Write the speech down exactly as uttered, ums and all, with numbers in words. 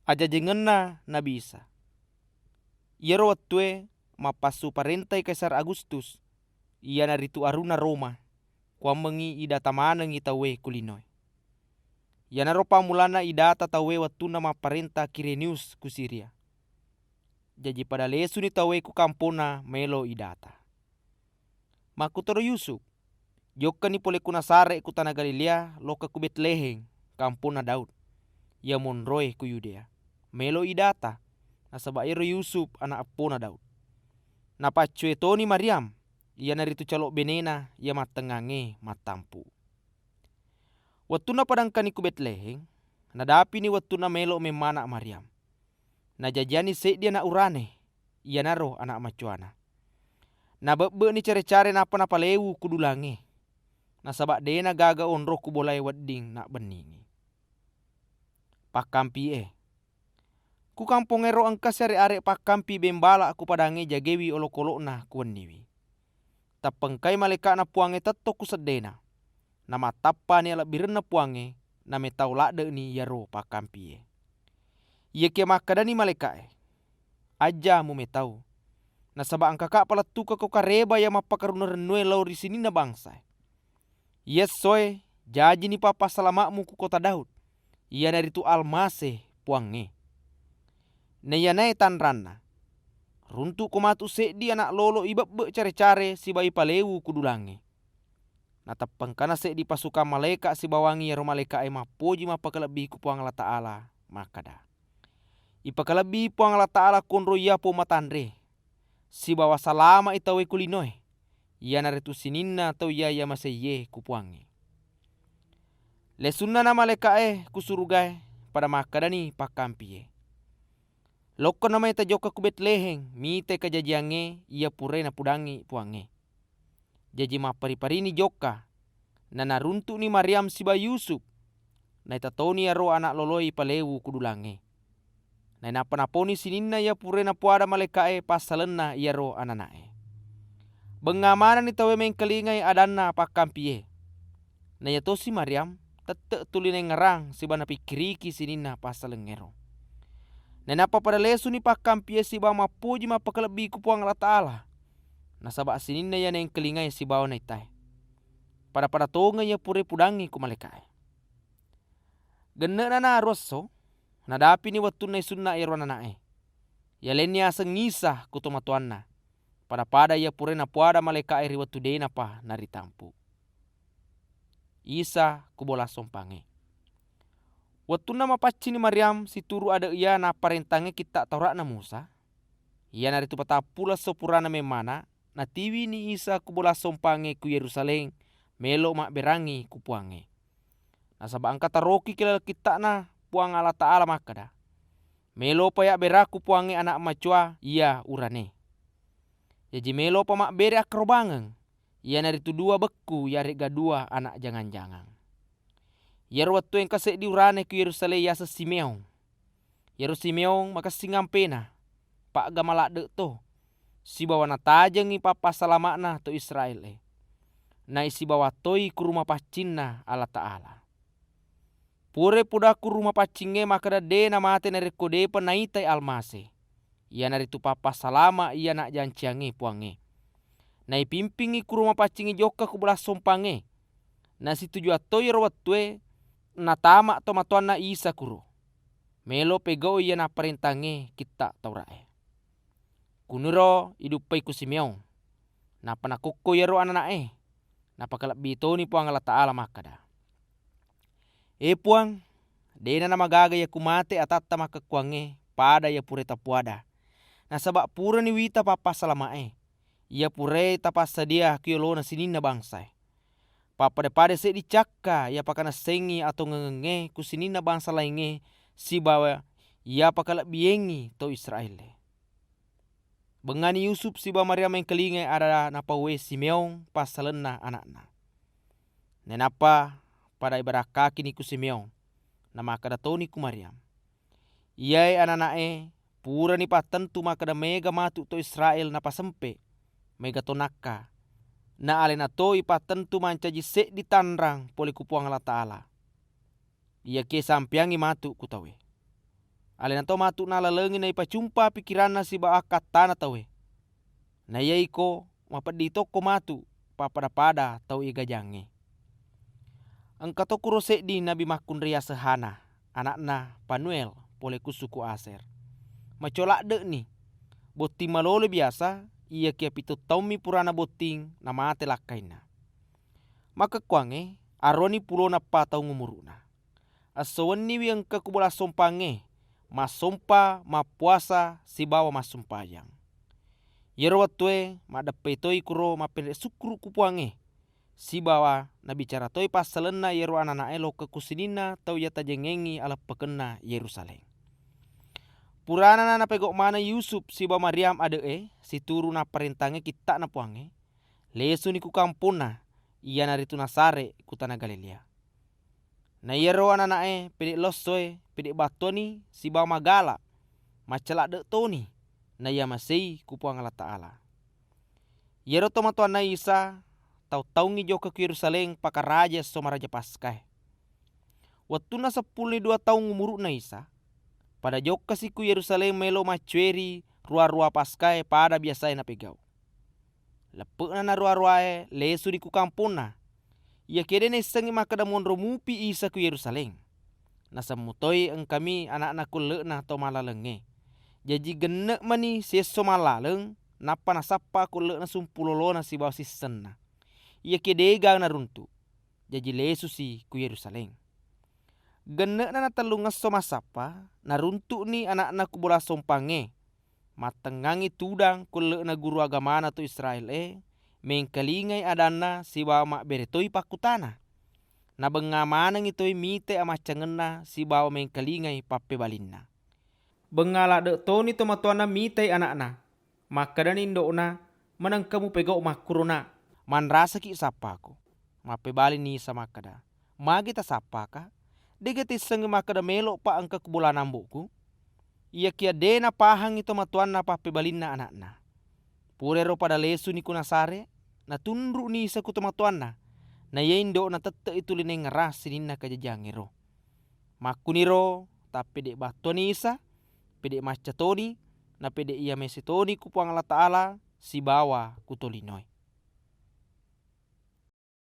Ajajengenna Nabi Isa. Iyaro wettué mappassu paréntai Kaisar Agustus, iyanaritu arunna Roma, kuwammengngi idata manengngi tauwé ku linoé. Iyanaro pammulanna idata tauwé wettunna mapparénta Kirenius ku Siria. Jaji pada lésuni tauwé ku kamponna maélo idata. Makkutoro Yusuf, jokkani polé ku Nazaret ku tana Galilea, lokka ku Betlehem, kamponna Daud, iya monroé ku Yudea, maélo idata, nasaba iyaro Yusuf ana eppona Daud. Napaccué toni Maryam, iyanaritu calo bénéna iya mattengngangngé mattampu. Wettunna pada engkani ku Betlehem, nadapini wettunna maélo mémmana Maryam. Najajiyanni séddi ana urané, iyanaro ana macowana. Nabebbe'ni caré-caré nappa napaléwu ku dulangngé, nasaba dé'na gaga onrong ku bolaé wedding nabbenningi. Pakkampié. Ku kampongngéro engka siaré-aré pakkampi bémbala ku padangngé jagéwi olokolo'na ku wenniwi. Tappengkai malaéka'na Puwangnge tetto ku seddéna. Namattappani alebbirenna Puwangnge, namétau ladde'ni iyaro pakkampié. Iyakiya makkedani malaéka'é, "Ajja mumétau, nasaba engkaka palettukekko karéba iya mappakarunna rennué lao ri sininna bangsaé. Iya essoé jajini pappassalama'mu ku kota Daud, iyanaritu Almasé Puwangnge. Naiyanaé tanranna, runtu'ko matu séddi ana lolo ibebbe' caré-caré sibawa ipaléwu ku dulangngé." Nateppengkana séddi pasukang malaéka sibawangngi iyaro malaéka'é mappoji mappakalebbi ku Puwang Allataala makkeda, "Ipakalebbi Puwang Allataala konro iya Pommatanré, sibawa salama'i tauwé ku linoé, iyanaritu sininna tau iya, iya maséiyé ku Puwangnge." Lésunnana malaéka'é ku surugaé, pada makkedani pakkampié, "Lokkono mai tajokka ku Betlehem, mitai kajajiyangngé iya puraé napudangngi Puwangnge." Jaji mappari-parini jokka, nanaruntu'ni Maryam sibawa Yusuf, naita toni iyaro ana loloé ipaléwu ku dulangngé. Nainappa naponi sininna iya puraé napoada malaéka'é passalenna iyaro anana'é. Bengnga manenni tauwé méngkalingai adanna pakkampié. Naiyatosi Maryam tette tuli naéngngerang sibawa napikkiriki sininna passalengngéro. Nainappa pada lésuni pakkampié sibawa mappoji mappakalebbi ku Puwang Allataala, nasaba sininna iya naéngkalingai sibawa naitaé. Pada-pada tongeng iya puraé pudangngi ku malaéka'é. Genne'na na aruwa esso, nadapini wettunna isunna iyaro anana'é. Yalenni aseng Isa ku tomatowanna, pada-pada iya puraé napoada malaéka'é ri wettu dé'napa naritampu. Isa ku bola sompangngé. Wettunna mapaccinni Maryam situru ade' iya napparéntangngé kitta Taura'na Musa, iyanaritu patappulo esso purana mémmana, natiwini Isa ku bola sompangngé ku Yérusalém, mélo mabbérangngi ku Puwangnge. Nasaba engka tarokiki laleng kitta'na Puwang Allataala makkeda, "Mélopa yabbérakku Puwangnge ana macowa iya urané." Jaji mélopa mabbéré akkarobangeng, iyanaritu duwa bekku iyaré'ga duwa ana jangang-jangang. Iyaro wettué engka séddi urané ku Yérusalém yaseng Siméon. Iyaro Siméon makessing ampéna, pagga maladde' to, sibawa natajengngi pappassalama'na to Israél-é. Naisibawa toi ku rumah paccinna Allataala. Purai puda ku rumah paccingngé makkeda dé' namaté narékko dé'pa naitai Almasé, iyanaritu pappassalama' iya najanciangngé Puwangnge. Naipimpingngi ku rumah paccingngé jokka ku bola sompangngé. Nasitujuang to iyaro wettué natama' tomatowanna Isa kuro. Mélo pégau'i iya napparéntangngé kitta Taura'é. Kuniro iduppai ku Siméon. Nappa nakokko iyaro anana'é. Napakalebbi toni Puwang Allataala makkeda, "É Puwang, dé'na namagaga iya ku maté atatta makkekkuwangngé pada iya pura tapuada. Nasaba purani wita pappassalama'é, iya puraé tapassadia ku yolona sininna bangsaé. Pappada-pada séddi cakka iya pakanassaéngngi atongengengngé ku sininna bangsa laingngé sibawa iya pakalebbiéngngi to Israél-é." Bengngani Yusuf sibawa Maria méngkalingai ada napauwé Siméon passalenna ana'na. Nainappa pada ibarakkakini ku Siméon, namakkeda toni ku Maria, "Iyaé anana'é purani pattentu makkeda maéga matu to Israél napasempe', maéga to nakka. Na aléna to ipattentu mancaji séddi tanrang polé ku Puwang Allataala. Iyakiya sampéyangngi matu ku tauwé." Alena to matu nalalengi naipacumpa pikiranna sibawa akkattana tauwe. Na iya iko mapeddi tokko matu pappada-pada tau igajangnge. Engka to kuro seddi nabi makkunrai yaseng Hana, ana'na Panuel, pole ku suku Aser. Macoladde'ni, botting malolo biasa, iyakiya pitu taummi purana botting namate lakkainna. Makkekkuangnge, aroni pulona eppa taung umuru'na. Esso wenniwi engka ku bola sompangnge, massompa, mappuasa, sibawa massumpajang. Iyaro wettue maddeppe toi kuro mappenre sukkuru ku Puangnge, sibawa nabicara toi passalenna iyaro anana'e lokka ku sininna tau iya tajengngengngi aleppekenna Yerusalem. Puranana napegau maneng Yusuf sibawa Maryam ade'e, situru napparentangnge kitta'na Puangnge, lesuni ku kamponna, iyanaritu Nazaret, ku tana Galilea. Na iyaro anana'e pede' lossoe pede' battuani sibawa magala, maccaladde' toni, na iyamasei ku Puang Allataala. Iyaro tomatoanna Isa tau-taungngi jokka ku Yerusalem pakaraja esso maraja Paskae. Wettunna seppuloni dua taung umuru'na Isa, pada jokkasi ku Yerusalem maelo maccueri rua-rua Paskae pada biasae napegau. Leppe'na naroa-roae lesuni ku kamponna. Iyakiya de' naissengngi makkeda monro mupi Isa ku Yerusalem. Nasemmu toi engkami ana'na ku elle'na to mallalengnge. Jaji genne' mani siesso mallaleng, nappa nasappa ku elle'na sumpulolona sibawa sissenna. Iyakiya de'ga naruntu'. Jaji lesusi ku Yerusalem. Genne'na natellungesso massappa, naruntu'ni ana'na ku bola sompangnge. Mattengngangngi tudang ku elle'na guru agamana to Israel-e, mengkalingai adanna sibawa mabbere toi pakkutana. Nabengnga manengngi toi mitai amaccangenna sibawa mengkalingai pappebalinna. Bengnga ladde' toni tomatoanna mitai ana'na. Makkedani indo'na, "Manengka mupegau makkuro, Na'? Manrasaki sappaku." Mappebalini Isa makkeda, "Magi tasappaka? De'ga tissengngi makkeda melo'pa engka ku bolana ambo'ku?" Iyakiya de' napahangngi tomatoanna pappebalinna ana'na. Purairo pada lesuni ku Nazaret, natunru'ni Isa ku tomatoanna, na iya indo'na tette'i tuli naengngara sininna kajajiangngero. Makkuniro tappede' battuani Isa, pede' macca toni, napede' iyamese toni ku Puang Allataala sibawa ku tolinoe.